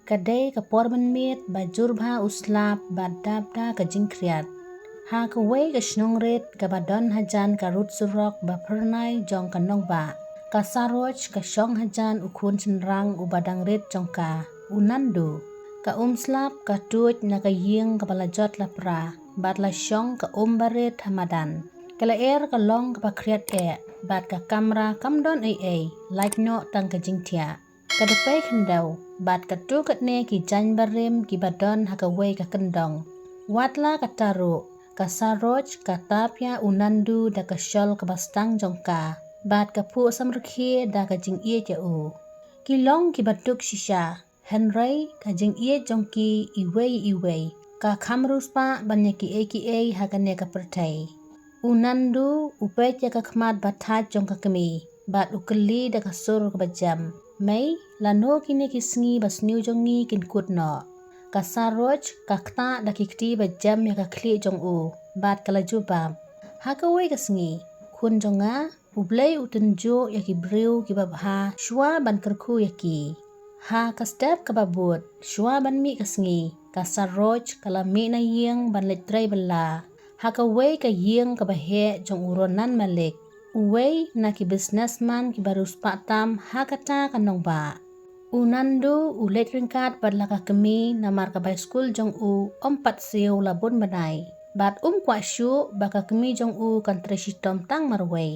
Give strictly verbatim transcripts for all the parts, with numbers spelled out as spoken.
Ka dei ka por mynmiet ba jur bha u slap bad dap da ka jingkhriat. Ha kawei ka shnong rit kaba don hajan ka rud surok ba phyrnai jong ka nongbah, ka Saroj ka shong hajan u khun shynrang uba dang rit jong ka, u Nandu. Ka um slap ka tuid na ka ïing kaba la jot la pra bad la shong ka um barit ha madan. Ka lyer ka long kaba khriat eh bad ka kamra kam don ei ei, lait noh tang ka jingthiah. Ka dpei khyndew bad katto katne ki jaiñ barim kiba don ha kawei ka kyndong. Wat la kata ruh, ka Saroj ka tap ïa u Nandu da ka shawl kaba stang jong ka bad ka phuh samrkhie da ka jingïeit ïa u. Ki long kiba duk shisha, hynrei ka jingïeit jong ki iwei iwei ka kham riewspah ban ïa kiei kiei ha kane ka pyrthei. U Nandu u peit ïa ka khmat ba thait jong ka kmie bad u kylli da ka sur kaba jem, "Mei, lano kine ki sngi ba sniew jong ngi kin kut noh?" Ka Saroj ka ktah da ki kti ba jem ïa ka khlieh jong u bad ka la jubab, "Ha kawei ka sngi, khun jong nga, U Blei u tynjuh ïa ki briew kiba bha shuwa ban kyrkhu ïa ki." Ha ka step kaba bud, shuwa ban mih ka sngi, ka Saroj ka la mih na ïing ban leit trei bylla ha kawei ka ïing kaba heh jong u Ronan Malik, uwei na ki businessman kiba riewspah tam ha kata ka nongbah. U Nandu u leit ryngkat bad la ka kmie namar ka bai skul jong u ym pat siew la bun bnai bad um kwah shuh ba ka kmie jong u kan trei shitom tang marwei.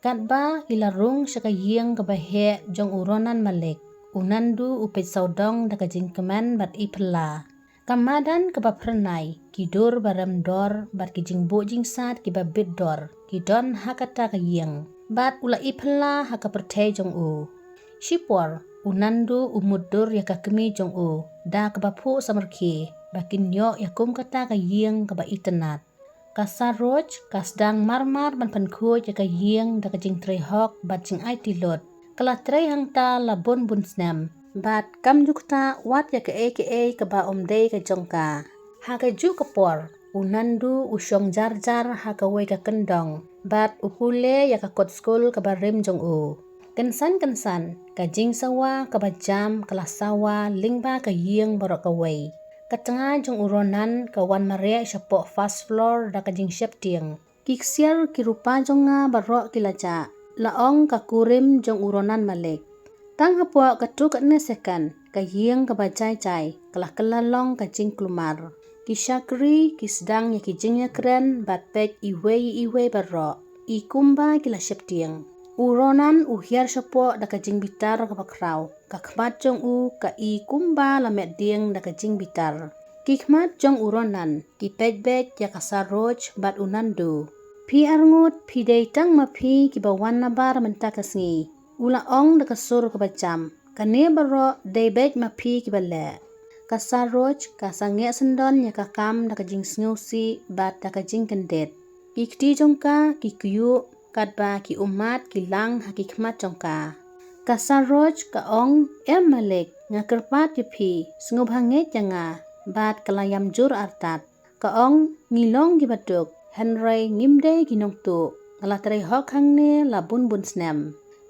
Katba ki la rung sha ka ïing kaba heh jong u Ronan Malik, u Nandu u peit sawdong da ka jingkmen bad i phylla. Ka madan kaba phyrnai, ki dur ba rem dor bad ki jingbuh jingsat kiba bit dor ki don ha kata ka ïing bad u la i phylla ha ka pyrthei jong u. Shipor u Nandu u mutdur ïa ka kmie jong u da kaba phuh samrkhie ba kin ïoh ïa kum kata ka ïing kaba itynnad. Ka Saroj ka sdang marmar ban pynkhuid ïa ka ïing da ka jingtrei hok bad jingaiti lut. Ka la trei hangta la bun bun snem bad kam ju ktah wat ïa kaei kaei kaba ym dei ka jong ka. Ha kajuh ka por u Nandu u shong jar jar ha kawei ka kyndong bad u pule ïa ka kot skul kaba rim jong u. Kynsan kynsan ka jingsawa kaba jam ka la sawa lyngba ka ïing baroh kawei. Ka tnga jong u Ronan ka wan mareh shapoh first floor da ka jingsheptieng. Ki ksiar ki rupa jong nga baroh ki la jah, la ong ka kurim jong u Ronan Malik. Tang hapoh katto katne second ka ïing kaba jai jai ka la kylla long ka jingkulmar. Ki shakri ki sdang ïa ki jingïakren bad peit iwei iwei baroh, i kumba ki la sheptieng. U Ronan u hiar shapoh da ka jingbitar kaba khraw, ka khmat jong u ka i kumba la met dieng da ka jingbitar. Ki khmat jong u Ronan ki peit beit ïa ka Saroj bad u Nandu. Phi arngut phi dei tang ma phi kiba wan nabar mynta ka sngi, u la ong da ka sur kaba jam. Kane baroh dei beit ma phi kiba leh. Ka Saroj ka sangeh syndon ïa ka kam da ka jingsngewsih bad da ka jingkyndit. Ki kti jong ka ki kyiuh katba ki ummat ki lang ha ki khmat jong ka. Ka Saroj ka ong, "Em Malik, nga kyrpad ïa phi, sngewbha ngeit ïa nga." Bad ka la ïam jur artat. Ka ong, "Ngi long kiba duk, hynrei ngim dei ki nongtuh. Nga la trei hok hangne la bun bun snem."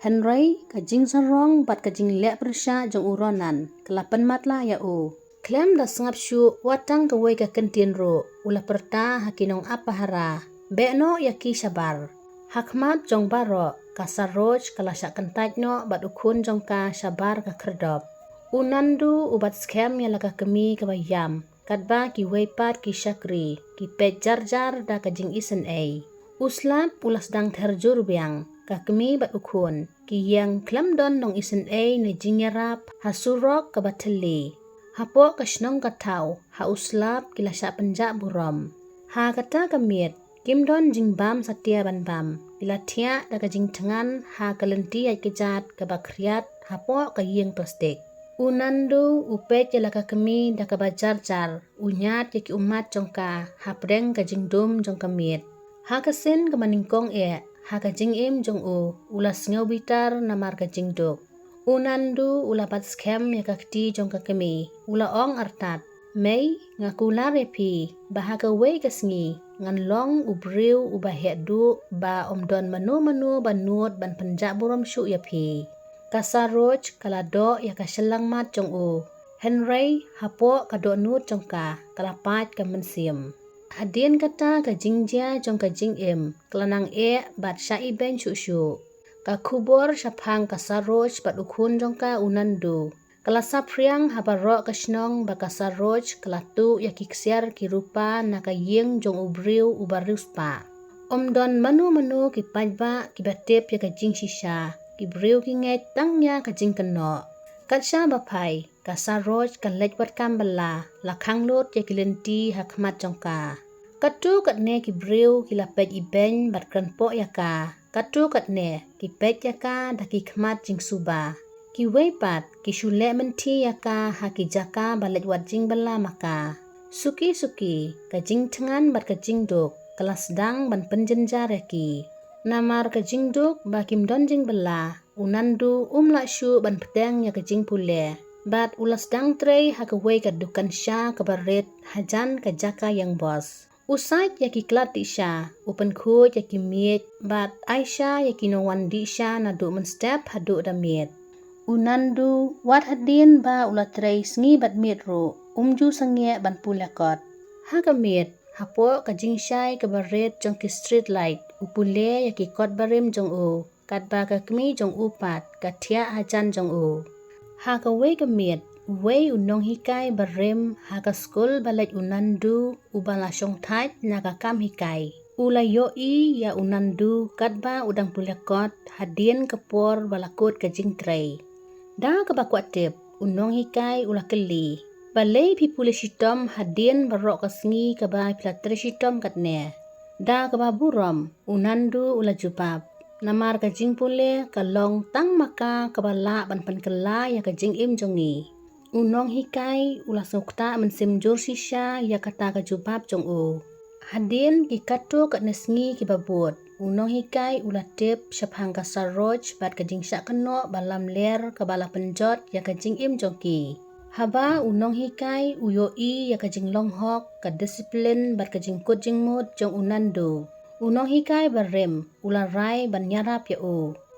Hynrei ka jingsarong bad ka jingleh pyrshah jong u Ronan ka la pynmatlah ïa u. Khlem da sngap shuh wat tang kawei ka kyntien ruh, u la pyrta ha ki nongap pahara, "Beh noh ïa ki shabar." Ha khmat jong baroh ka Saroj ka la shah kyntait noh bad u khun jong ka shabar ka khyrdop. U Nandu u bat skhem ïa la ka kmie kaba ïam, katba kiwei pat ki shakri ki peit jar jar da ka jingisynei. U slap u la sdang ther jur biang, ka kmie bad u khun ki ïeng khlem don nongisynei ne jingïarap ha surok kaba thylli. Hapoh ka shnong ka thaw ha u slap ki la shah pynjah burom. Ha kata ka miet kim don jingbam satia ban bam, ki la thiah da ka jingthngan ha ka lynti ïaid kjat kaba khriat hapoh ka ïing plastik. U Nandu u peit ïa la ka kmie da kaba jar jar, u ñiad ïa ki ummat jong ka hapdeng ka jingdum jong ka miet. Ha ka sien kaba nyngkong eh ha ka jingim jong u, u la sngew bitar namar ka jingduk. U Nandu u la bat skhem ïa ka kti jong ka kmie, u la ong artat, "Mei, nga kular ïa phi ba ha kawei ka sngi ngan long u briew uba heh duh ba ym don mano mano ba nud ban pynjah burom shuh ïa phi." Ka Saroj ka la doh ïa ka shyllangmat jong u. Hynrei hapoh ka dohnud jong ka, ka la pait ka mynsiem. Hadien kata ka jingjia jong ka jingim ka la nang eh bad shah ibeiñ shuh shuh. Ka khubor shaphang ka Saroj bad u khun jong ka u Nandu ka la saphriang ha baroh ka shnong ba ka Saroj ka la tuh ïa ki ksiar ki rupa na ka ïing jong u briew uba riewspah. Ym don mano mano ki paidbah kiba tip ïa ka jingshisha, ki briew ki ngeit tang ïa ka jingkynnoh. Kat shaba phai, ka Saroj ka leit wad kam bylla, la khang lut ïa ki lynti ha khmat jong ka. Katto katne ki briew ki la peit ibeiñ bad kren poh ïa ka. Katto katne ki peit ïa ka da ki khmat jingsuba. Kiwei pat ki shu leh mynthi ïa ka ha ki jaka ba leit wad jingbylla ma ka. Suki suki, ka jingthngan bad ka jingduk ka la sdang ban pynjynjar ïa ki. Namar ka jingduk ba kim don jingbylla, u Nandu um lah shuh ban bteng ïa ka jingpule. Bad u la sdang trei ha kawei ka dukan sha kaba rit hajan ka jaka ïeng bos. U sait ïa ki khlad dih sha, u pynkhuid ïa ki miej, bad ai sha ïa ki nongwan dih sha naduh mynstep haduh da miet. U Nandu, wat hadien ba u la trei sngi bad miet ruh, um ju sangeh ban pule kot. Ha ka miet, hapoh ka jingshai kaba rit jong ki street light, u pule ïa ki kot barim jong u, katba ka kmie jong u pat ka thiah hajan jong u. Ha kawei ka miet, uwei u nonghikai barim ha ka skul ba leit u Nandu, uba la shongthait na ka kam hikai, u la ïohi ïa u Nandu katba u dang pule kot hadien ka por ba la kut ka jingtrei. Da kaba kwah tip, u nonghikai u la kylli, balei phi pule shitom hadien baroh ka sngi kaba phi la trei shitom katne? Da kaba burom, u Nandu u la jubab, namar ka jingpule ka long tang ma ka kaba lah ban pynkylla ïa ka jingim jong ngi. U nonghikai u la sngewktah mynsiem jur shisha ïa kata ka jubab jong u. Hadien ki katto katne sngi kiba bud, u nonghikai u la tip shaphang ka Saroj bad ka jingshah kynnoh ba lamler kaba la pynjot ïa ka jingim jong ki. Haba u nonghikai u ïohi ïa ka jinglong hok, ka disiplin bad ka jingkut jingmut jong u Nandu, u nonghikai barim u la rai ban ïarap ïa u.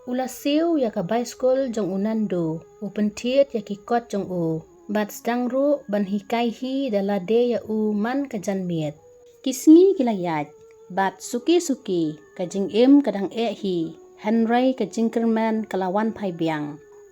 U la siew ïa ka baiskul jong u Nandu, u pynthied ïa ki kot jong u, bad sdang ruh ban hikai hi da lade ïa u man ka janmiet. Ki sngi ki la ïaid, bad suki suki ka jingim ka dang eh hi, hynrei ka jingkyrmen ka la wan phai biang.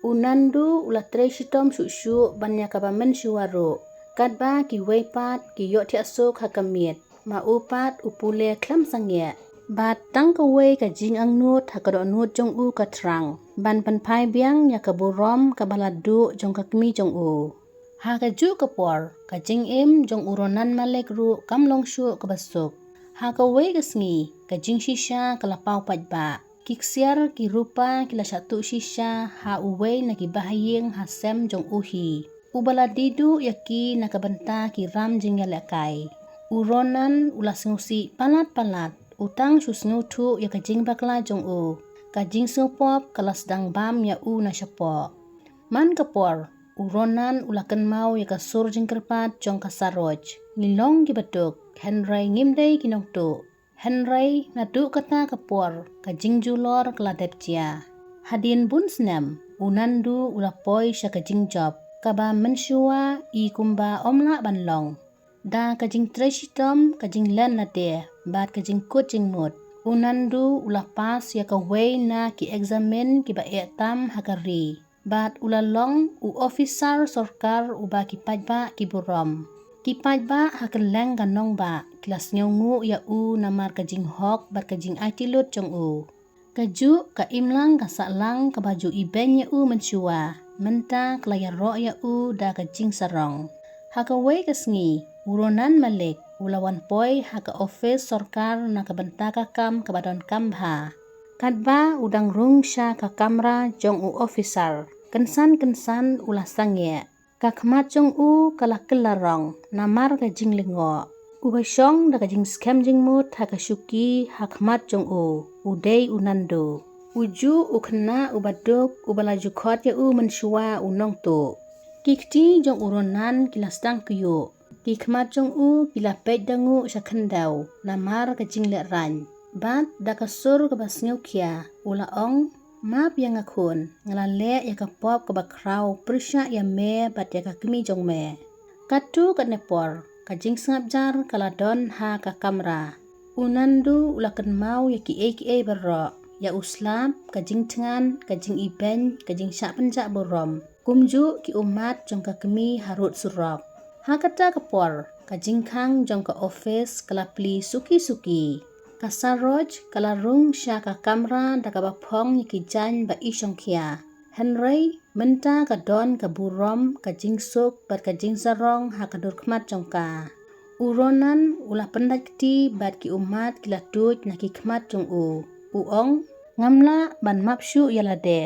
U Nandu u la trei shitom shuh shuh ban ïa kaba mynshuwa ruh, katba kiwei pat ki ïohthiah suk ha ka miet, ma u pat u pule khlem sangeh. Bad tang kawei ka jingangnud ha ka dohnud jong u ka thrang ban pynphai biang ïa ka burom kaba la duh jong ka kmie jong u. Ha kajuh ka por, ka jingim jong u Ronan Malik ruh kam long shuh kaba suk. Ha kawei ka sngi, ka jingshisha ka la paw paidbah. Ki ksiar ki rupa ki la shah tuh shisha ha uwei na ki bahaïing ha sem jong u hi, uba la die duh ïa ki na ka bynta ki ram jingïalehkai. U Ronan u la sngewsih palat palat, u tang shu sngewthuh ïa ka jingbakla jong u. Ka jingsngewpop ka la sdang bam ïa u na shapoh. Man ka por, u Ronan u la kynmaw ïa ka sur jingkyrpad jong ka Saroj. Ngi long kiba duk, hynrei ngim dei ki nongtuh. Hynrei naduh kata ka por, ka jingjulor ka la dep jia. Hadien bun snem, u Nandu u la poi sha ka jingjop kaba mynshuwa i kumba ym lah ban long. Da ka jingtrei shitom, ka jinglen lade bad ka jingkut jingmut, u Nandu u la pass ïa kawei na ki eksamin kiba eh tam ha ka ri. Bad u la long u ophisar sorkar uba ki paidbah ki burom. Ki paidbah ha kylleng ka nongbah ki la sngewnguh ïa u namar ka jinghok bad ka jingaiti lut jong u. Kajuh ka imlang ka sahlang kaba ju ibeiñ ïa u mynshuwa, mynta ka la ïaroh ïa u da ka jingsarong. Ha kawei ka sngi, u Ronan Malik u la wan poi ha ka ophis sorkar na ka bynta ka kam kaba donkam bha. Katba u dang rung sha ka kamra jong u ophisar, kynsan kynsan u la sangeh. Ka khmat jong u ka la kylla rong namar ka jinglyngngoh. Uba shong da ka jingskhem jingmut ha ka shuki ha khmat jong u, u dei u Nandu. U juh u khynnah uba duk uba la ju khot ïa u mynshuwa u nongtuh. Ki kti jong u Ronan ki la sdang kyiuh. Ki khmat jong u ki la peit da nguh sha khyndew namar ka jinglehraiñ. Bad da ka sur kaba sngewkhia u la ong, Map ïa nga khun, nga la leh ïa ka pop kaba khraw pyrshah ïa me bad ïa ka kmie jong me. Katto katne por, ka jingsngap jar ka la don ha ka kamra. U Nandu u la kynmaw ïa kiei kiei baroh, ïa u slap, ka jingthngan, ka jingibeiñ, ka jingshah pynjah burom. Kumjuh ki ummat jong ka kmie harud surok. Ha kata ka por, ka jingkhang jong ka office ka la plie suki suki. Ka Saroj ka la rung sha ka kamra da kaba phong ïa ki jaiñ ba i shongkhia. Hynrei mynta ka don ka burom, ka jingsuk bad ka jingsarong ha ka dur khmat jong ka. U Ronan u la pyndait kti bad ki ummat ki la tuid na ki khmat jong u. U ong, ngam lah ban map shuh ïa lade.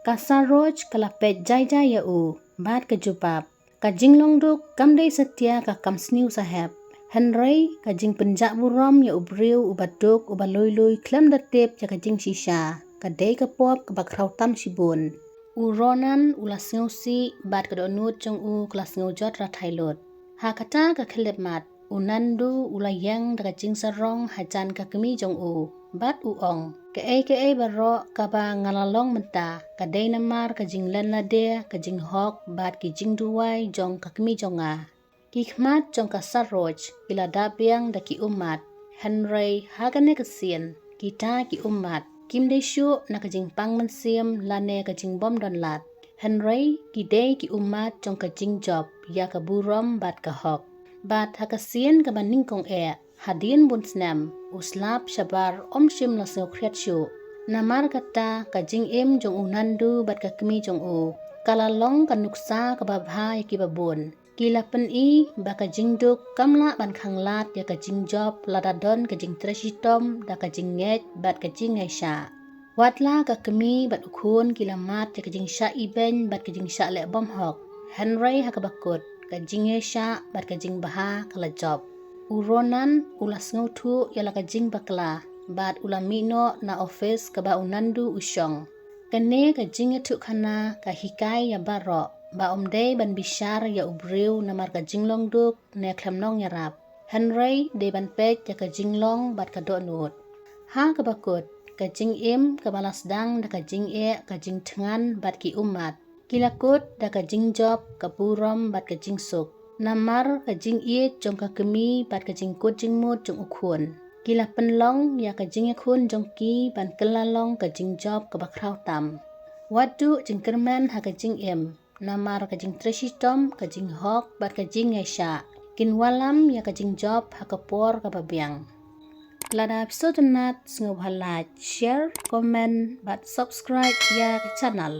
Ka Saroj ka la peit jai jai ïa u bad ka jubab, ka jinglong duk kam dei satia ka kam sniew sahep. Hynrei ka jingpynjah burom ïa u briew uba duk uba lui lui khlem da tip ïa ka jingshisha, ka dei ka pop kaba khraw tam shibun. U Ronan u la sngewsih bad ka dohnud jong u ka la sngewjot rathai lut. Ha kata ka khyllipmat, u Nandu u la ïeng da ka jingsarong hajan ka kmie jong u. Bad u ong, kaei kaei baroh kaba nga la long mynta, ka dei namar ka jinglen lade, ka jinghok bad ki jingduwai jong ka kmie jong nga. Ki khmat jong ka Saroj ki la dap biang da ki ummat. Hynrei ha kane ka sien, kita ki ummat kim dei shuh na ka jingpang mynsiem lane ka jingbym don lad. Hynrei ki dei ki ummat jong ka jingjop ïa ka burom bad ka hok. Bad ha ka sien kaba nyngkong eh, hadien bun snem, u slap shabar um shym la sngewkhriat shuh. Namar kata ka jingim jong u Nandu bad ka kmie jong u ka la long ka nuksa kaba bha ïa kiba bun. Ki la pyni ba ka jingduk kam lah ban khanglad ïa ka jingjop lada don ka jingtrei shitom da ka jingngeit bad ka jingïaishah. Watla ka kmie bad u khun ki la mad ïa ka jingshah ibeiñ bad ka jingshah leh bymhok. Hynrei ha kaba kut, ka jingïaishah bad ka jingbha ka la jop. U Ronan u la sngewthuh ïa la ka jingbakla bad u la mih noh na office kaba u Nandu u shong. Kane ka jingïathuhkhana ka hikai ïa baroh ba um dei ban bishar ïa u briew namar ka jinglong duk ne khlem nongïarap. Hynrei dei ban peit ïa ka jinglong bad ka dohnud. Ha kaba kut, ka jingim kaba la sdang da ka jingeh, ka jingthngan bad ki ummat. Ki la kut da ka jingjop, ka burom bad ka jingsuk. Namar ka jingïeit jong ka kmie bad ka jingkut jingmut jong u khun, ki la pynlong ïa ka jingïakhun jong ki ban kylla long ka jingjop kaba khraw tam. Wat duh jingkyrmen ha ka jingim, namar ka jingtrei shitom, ka jinghok bad ka jingïaishah kin wallam ïa ka jingjop ha ka por kaba biang. Lada phi sngewtynnat, sngewbha like, share, comment bad subscribe ïa ka channel.